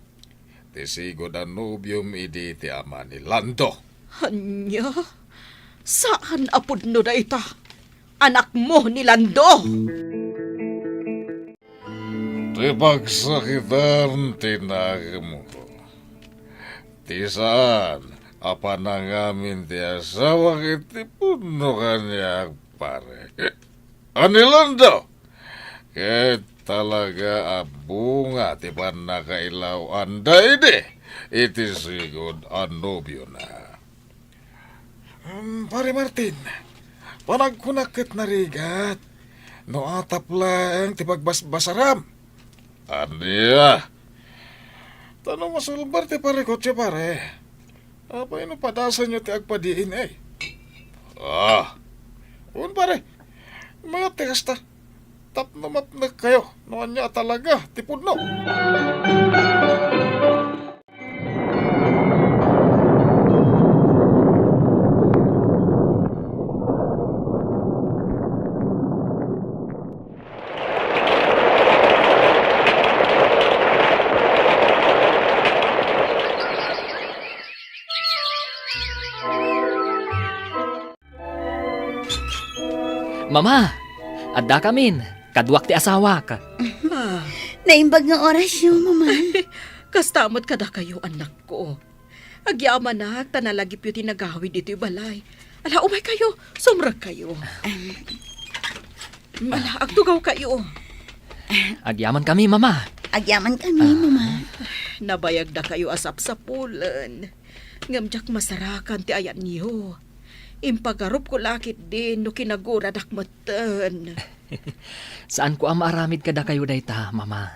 Ti sigud a nobiom idi ti ama ni Lando. Ania? Saan a pudno dayta. Anakmo ni Lando. Ti pagsakitan ti nakemko. Ti saan a panangamin ti asawak iti pudno kaniak, pare. A ni Lando, ket talaga a bunga ti pannakailaw-anda idi iti sigud a nobiona. Um, Pare Martin, panagkunak ket narigat no atap laeng ti pagbasbasaram. Ania? Ta no masulbar ti parikutyo, pare, apay no padasanyo ti agpa-D N A? Ah, wen, pare, mayat ti kasta. Tapno mapnekkayo no ania a talaga ti pudno. Mama, addakamin. Kaduak ti asawak. Ah. Naimbag nga orasyo, Mama. Kasta met kadakayo, annakko. Agyamanak ta nalagipyo ti nagawid iti balay. Ala, umaykayo, sumrekkayo. Ala, agtugawkayo. Agyamankami, Mama. Agyamankami, Ah. Mama. Nabayagdakayo a sapsapulen. Ngem diak masarakan ti ayanyo. Impagarupko la ketdin no kinaguradak metten. Saanko a maaramid kadakayo dayta, Mama.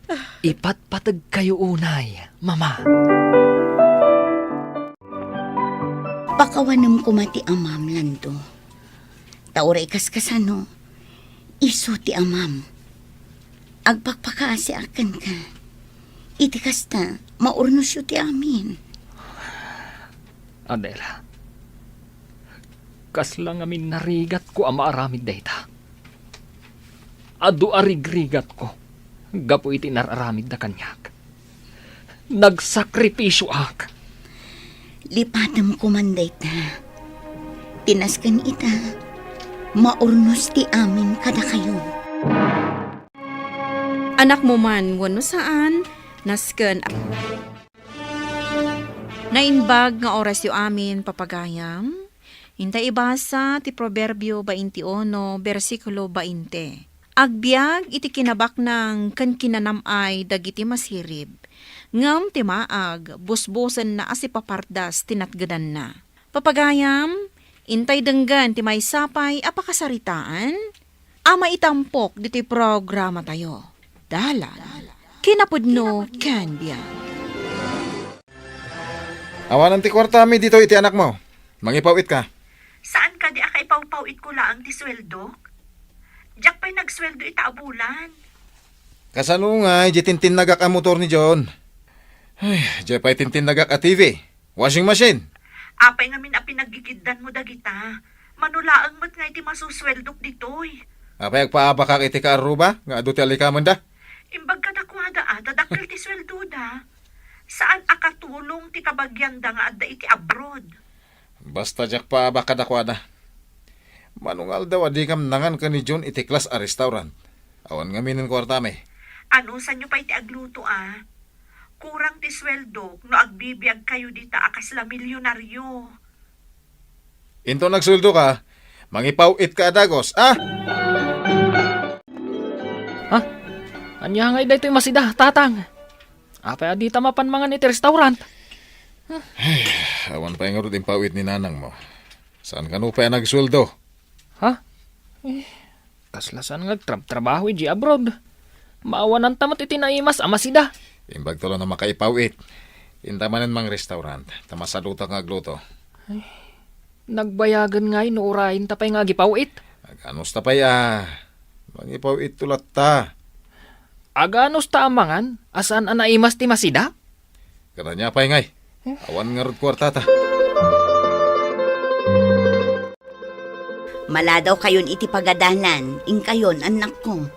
Ah. Ipatpategkayo unay, Mama. Pakawanem koma ti amam, Lando. Ta uray kas-, kasano, isu ti amam. Agpakpakaasiak kenka. Iti kasta, maurnosyo ti amin. Adela, kasla ngamin narigatko a maaramid dayta. Adu a rigrigatko gapu iti nar-aramidda kaniak. Nagsakripisioak. Lipatem koman dayta. Ti nasken ita, maurnos ti amin kadakayo. Anakmo man wenno saan, nasken. Naimbag nga orasyo amin, papagayam. Inta ibasa ti Proverbio twenty-one, bersikulo twenty. Agbiag iti kinabaknang ken kinanam-ay dagiti masirib, ngem ti maag, busbosenna a sipapardas ti natgedanna. Papagayam, intay denggen ti maysa pay a pakasaritaan a maitampok ditoy programatayo. Dalan, kinapudno ken biag. Awanen ti kuartami ditoy iti anakmo. Mangipaw-it ka. Saan kadi a kaipawpaw-itko laeng ti sueldok? Diak pay nagsueldo ita a bulan. Kasano ngay di tintinnagak a motor ni John? Ay, di pay tintinnagak a T V, washing machine. Apay ngamin a pinaggigiddanmo dagita? Mano laeng met ngay ti masusueldok ditoy? Apay agpaabakak iti kaarruba nga adu ti alikamenda? Imbag kadakuada a ta dakkel ti sueldoda. Saan a katulong ti kabagianda nga adda iti abroad. Basta diak paabak kadakuada. Mano nga aldaw a dikam nangan ken ni John iti klas a restaurant? Awan ngamin kuartami. Anusanyo pay ti agluto a? Kurang ti sueldok no agbibiag kayo dita a kasla milyonaryo. Inton nagsueldo ka, mangipaw-it ka a dagos, a? Ha? Ania ngay daytoy masida, Tatang? Apay a dita mapan mangan iti restaurant? Awan pay ngarud impaw-it ni nanangmo. Saan kano pay a nagsueldo? Ha? Eh, kasla saan nga agtrabtrabaho idiay abroad? Maawananta met iti naimas a masida. Imbagto la no makaipaw-it. Inta manen mangrestaurant, ta masadutak nga agluto. Nagbayagen ngay no urayenta pay nga agipaw-it? Aganusta pay a, mangipaw-itto latta. Aganusta a mangan a saan a naimas ti masida? Kada ania pay ngay, awan ngarud kuartata. Maladaw kayon iti pagadalan, inkayon, annakko.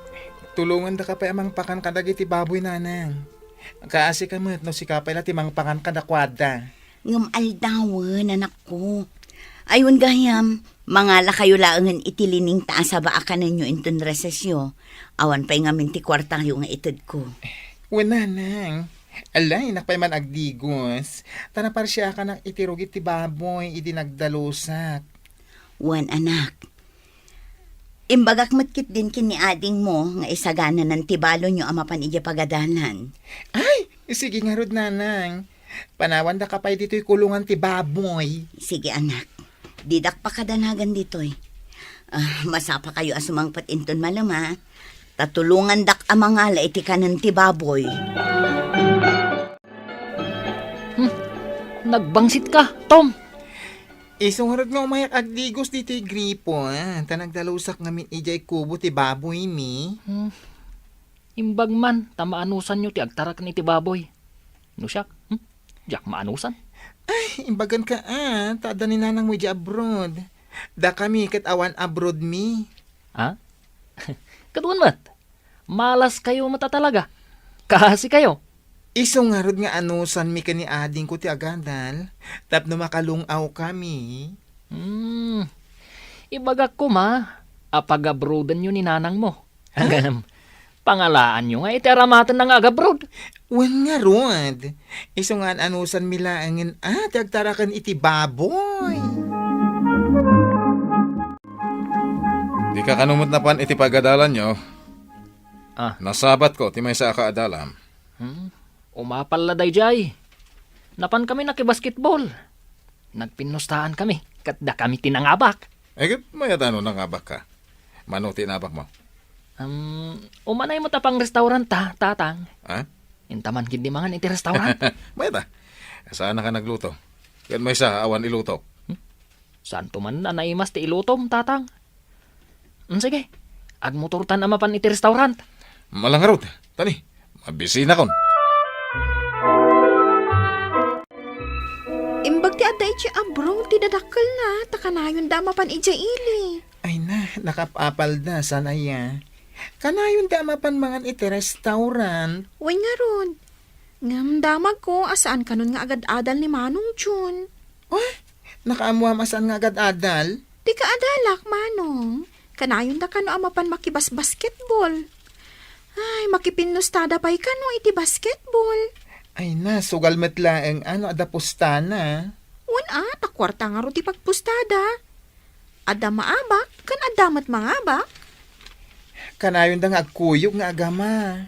Tulongandaka pay a mangpakan kadagiti baboy, nanang. Kaasi ka met no sika pay la ti mangpakan kadakuada. Ngem aldawen, anakko. Ay, wen gayam, mangalakayo laengen iti lining ta asaba a kanenyo inton resesyo. Awan pay ngamin ti kuartayo nga itedko. Wen, nanang. Ala, innak pay man agdigos. Ta naparsiakanak iti rugi ti baboy idi nagdalusak. Wen, anak. Imbagak met ketdin ken ni adingmo nga isagananan ti balonyo a mapan idiay pagadalan. Ay, sige ngarud, nanang. Panawandaka pay ditoy kulongan ti baboy. Sige, anak. Didak pakadanagan ditoy. Ah, masapakayo a sumangpet inton malem, a. Ta tulongandak a mangala iti kanen ti baboy. Hmm, nagbangsit ka, Tom. Isu ngarud nga umayak agdigos ditoy gripo, a, ta nagdalusak ngamin idiay kubo ti baboymi. Hmm. Imbag man ta maanusanyo ti agtaraken iti baboy. No siak, hmm? Diak maanusan. Ay, imbagan ka, a, ta adda ni nanangmo idiay abroad. Dakami ket awan abroadmi. Ha? Kaduan met. Malas kayo met a talaga. Kaasi kayo. Isu ngarud nga anusanmi ken ni adingko ti agadal, tapno makalung-aw kami. Hmm. Ibagak koma a pagabroadenyo ni nanangmo. Ngem, pangalaanyo nga iti aramatenna nga agabroad. Wen ngarud, isu nga an-anusanmi laengen a ti agtaraken iti baboy. Dika kano met napan iti pagadalanyo? Ah. Nasabatko ti maysa a kaadalam. Hmm? Umapal la daydiay. Napan kami nakibasketball. Nagpinnustaan kami, ket dakami ti nangabak. Eh, ket mayat a no nangabak ka? Mano ti inabak mo? Um, umanay mo ta pang restaurant ta, tatang. Ha? Intaman gid di mangan iti restaurant. Mayat a. Saan ka nagluto? Ket maysa awan ilutok. Hmm? Santo man a naimas ti ilutom, tatang. Mm, sige, agmotortan a mapan iti restaurant. Malangarod, tani, mabisinakon. Imbag ti adda iti abrong ti dadakkelna, ta kanayon da a mapan idiay ili. Ay na, nakapapalda, saan aya? Kanayon da a mapan mangan iti restaurant. Way ngarud. Ngem damagko a saan kanon nga agad-adal ni Manong Jun. Ah, nakaammoam a saan nga agad-adal? Ti kaadalak, Manong. Kanayon da kano a mapan makibasbasketball. Ay, makipinnustada pay kano iti basketball. Ay na, sugal met laeng a no adda pustana. Wen a, ta kuarta ngarud ti pagpustada. Adda maabak, ken adda met mangabak. Kanayonda nga agkuyog nga agama.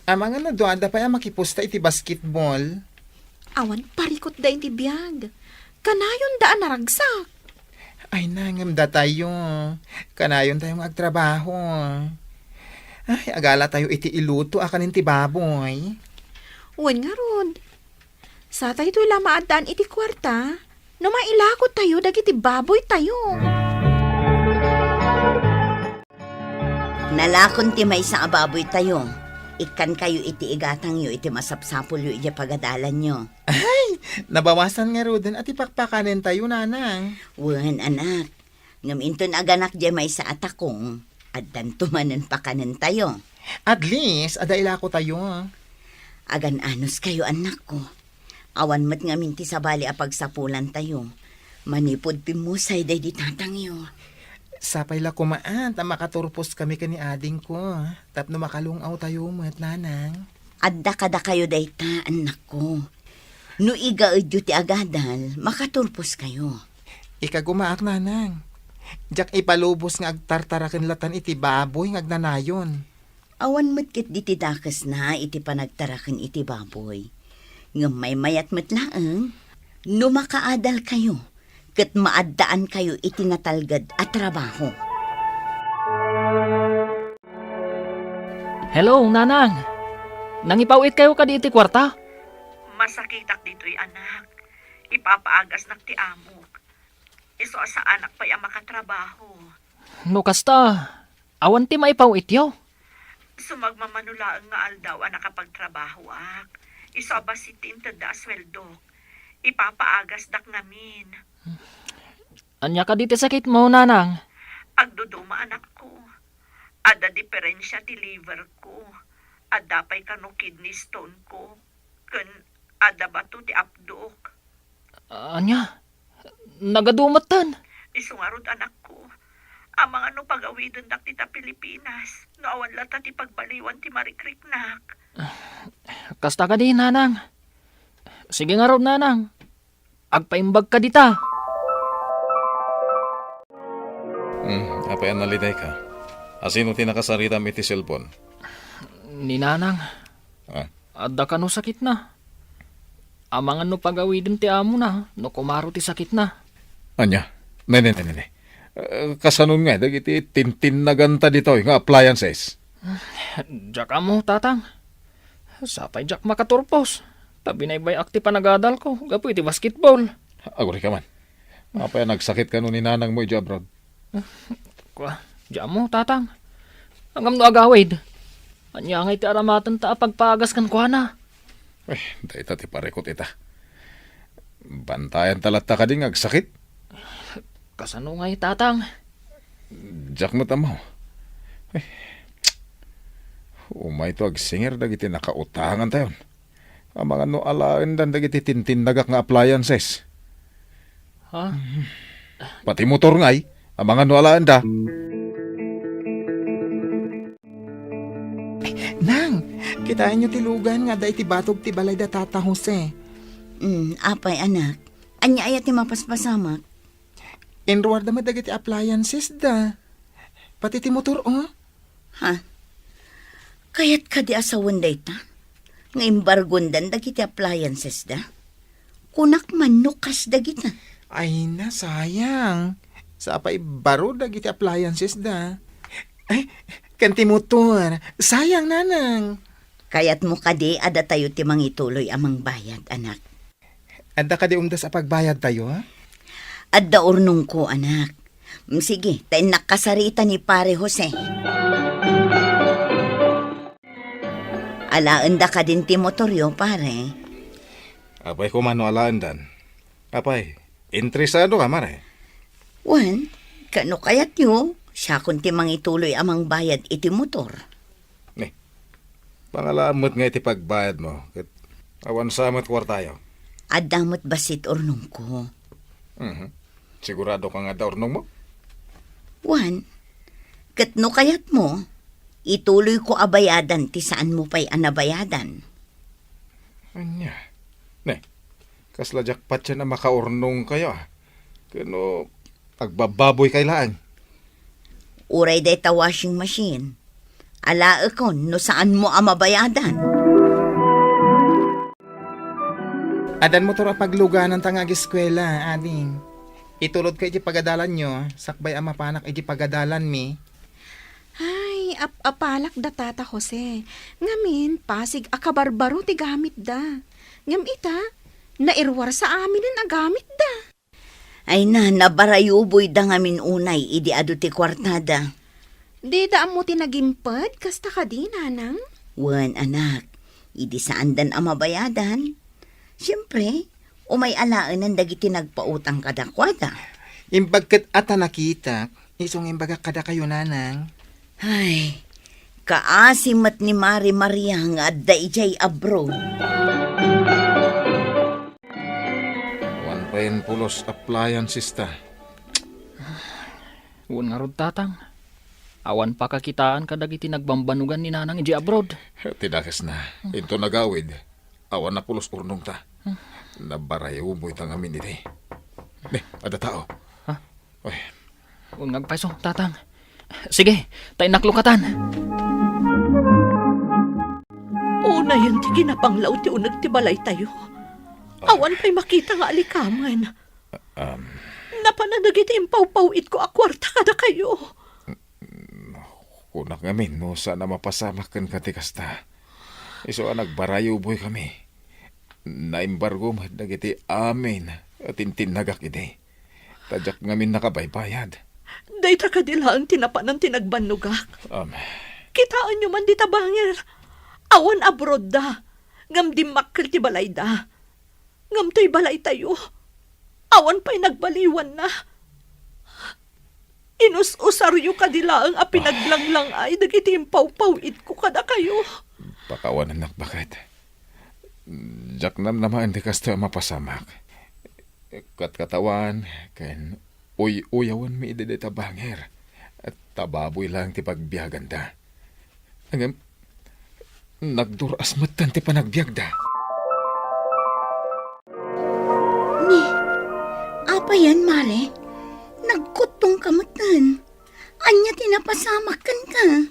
Amangan no adda pay a makipusta iti basketball. Awan parikutda iti biag. Kanayonda a naragsak. Ay, nangem datayo. Kanayontayo nga agtrabaho. Ay, agalatayo iti iluto a kanen ti baboy. Wen ngarud. Sataytoy la maaddaan iti kuarta no mailakotayo dagiti baboytayo. Nalakon ti maysa a baboytayo. Ikkankayo iti igatangyo iti masapsapulyo idiay pagadalanyo. Ay, nabawasan ngaruden a ti pakpakanentayo, nanang. Wen, anak. Ngem inton aganak diay maysa a takong, addanto manen pakanentayo. At least, adda ilakotayo. Agan-anuskayo, annakko. Awan met ngamin ti sabali a pagsapulantayo. Manipud pimmusay daydi tatangyo. Sapay la koma ta makaturposkami ken ni adingko, tapno makalung-awtayo met, nanang. Adda kadakayo dayta, annakko. No igaedyo ti agadal, makaturposkayo. Ikagumaak, nanang. Diak ipalubos nga agtartaraken latan iti baboy nga agnanayon. Awan met ketdi ti dakesna iti panagtaraken iti baboy. Ngem maymayat met laeng no makaadalkayo ket maaddaankayo iti natalged a trabaho. Hello, Nanang. Nangipaw-itkayo kadi iti kuarta? Masakitak ditoy, anak. Ipapaagasnak ti amok. Isu a saanak pay a makatrabaho. No kasta, awan ti maipaw-ityo? Sumagmamano laeng nga aldaw a nakapagtrabahoak. Isu a bassit ti intedda a sueldok. Ipapaagasdak ngamin. Ania kadi ti sakitmo, Nanang? Agduduma, anakko. Adda diferensia ti liver ko. Adda pay kano kidney stone ko. Ken adda bato ti apdok. Ania? Nagadu metten? Isu ngarud, anakko. Amangan no pagawidendak dita Pilipinas, no awan latta ti pagbaliwan ti marikriknak. Kasta kadi, Nanang. Sige ngarud, Nanang. Agpaimbagka dita. Hmm, apay a nalidayka? Asino ti nakasaritam iti cellphone? Ni Nanang. Ah? Adda kano sakitna. Amangan no pagawiden ti amona no kumaro ti sakitna. Ania? Ne, ne, ne, ne, ne. Eh, kasanon nga dagiti tintinnaganta ditoy nga appliances? Diak ammo, Tatang. Sapay diak makaturpos. Ta binaybay-ak ti panagadalko gapu iti basketball. Agurika man. Apay a nagsakit kano ni nanangmo idiay abroad? Kua, diak ammo, Tatang. Ngem no agawid, ania ngay ti aramatenta a pagpagas kenkuana? Eh, dayta ti parikut ita. Bantayanta latta kadi nga agsakit? Kasano ngay, Tatang? Diak met ammo. Eh, umayto agsinger dagiti nakautangantayon. Amangan no alaendan dagiti tintinnagak nga appliances. Ha? Pati motor ngay, amangan no alaenda. Nang, kitaenyo ti lugan nga adda iti batog ti balay da Tata Jose. Mm, apay, anak. Ania aya ti mapaspasamak? Inruarda met dagiti appliances da. Pati ti motor, oh. Ha? Kayat kadi a sawen dayta? Nga embargondan dagiti appliances da? Kunak man no kas dagita. Ay na, sayang. Sapay baro dagiti appliances da. Ay, ken ti motor. Sayang, nanang. Kayatmo kadi a datayo ti mangituloy a mangbayad, anak? Adda kadi umdas a pagbayadtayo? Adda urnongko, anak. Mm, sige, ta innak kasarita ni Pare Jose. Alaenda kadin ti motoryo, pare? Apay koma no alaendan. Apay, interesado ka, mare? Wen, ket no kayatyo, siakon ti mangituloy a mangbayad iti motor. Ni, pangalaam met nga iti pagbayadmo, ket awan sa met kuartayo. Adda met bassit urnongko. Mhm. Sigurado ka nga adda urnongmo? Wen, ket no kayatmo, ituloyko a bayadan ti saanmo pay a nabayadan. Ania? Ne, kasla diak patien a makaurnongkayo, a? Ken no agbababoykay laeng? Uray dayta washing machine. Alaekon no saanmo a mabayadan. Addan motor a paglugananta nga ageskuela, ading. Itulodka iti pagadalanyo, sakbay a mapanak iti pagadalanmi. Ay, ap-apalak da Tata Jose. Ngamin, Pasig a kabarbaro ti gamitda. Ngem ita, nairuar sa aminen a gamitda. Ay na, nabarayuboyda ngamin unay idi adu ti kuartada. Dida ammo ti nagimped, kasta kadi, nanang? Wen, anak, idi saandan a mabayadan, siempre, umay alaenan dagiti nagpautang kadakuada. Imbag ket a ta nakitak, isu nga imbagak kadakayo, nanang. Ay, kaasi met ni Mari Maria nga adda idiay abroad. Awan payen pulos appliances ta. Wen ngarud, tatang. Awan pakakitaan kadagiti nagbambanugan ni nanang idiay abroad. Ti dakesna, inton agawid, awan a pulos urnongta. Nabarayuboyta ngamin idi. Ne, adda tao. Ha? Oy. Wen nga agpayso, tatang. Sige, ta innak lukatan. Unayen ti kinapanglaw ti uneg ti balaytayo. Awan pay makita nga alikamen. Um. Napanan dagiti impawpaw-itko a kuarta kadakayo. Kunak ngamin no saan a mapasamak kenka ti kasta. Isu a nagbarayuboykami. Naimbargo met dagiti amin a tintinnagak idi. Ta diak ngamin nakabaybayad. Dayta kadi laeng ti napanan ti nagbannogak. Um. Kitaenyo man dita bangir. Awan abroadda. Ngem dimmakkel ti balayda. Ngem toy balaytayo, awan pay nagbaliwanna. Inus-usaryo kadi laeng a pinaglanglang-ay dagiti impawpaw-itko kadakayo. Pakawanennak, baket. Diak namnamaen ti kastoy a mapasamak. Katkatawan ken uy-uyawenmi idi dayta bangir. Ta baboy laeng ti pagbiaganda. Ngem, nagdur-as metten ti panagbiagda. Ni, apayen, Mare? Nagkuttongka metten. Ania ti napasamak kenka?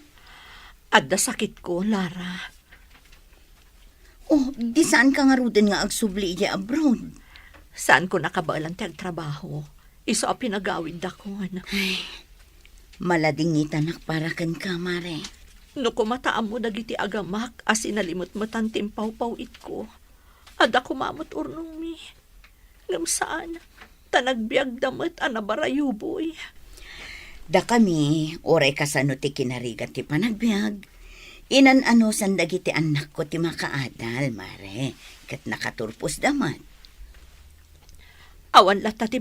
Adda sakitko, Lara. Oh, di saanka ngaruden nga agsubli idiay abroad? Saanko nakabaelan ti agtrabaho. Isu a pinagawiddakon. Ay, maladingitanak para kenka, Mare. No kumata ammo dagiti agamak a sinalimetmetan ti impawpaw-itko, adda koma met urnongmi. Ngem saan, ta nagbiagda met a nabarayuboy. Dakami, uray kasano ti kinarigat ti panagbiag, inan-anusan dagiti annakko ti makaadal, Mare, ket nakaturposda met. Awan latta ti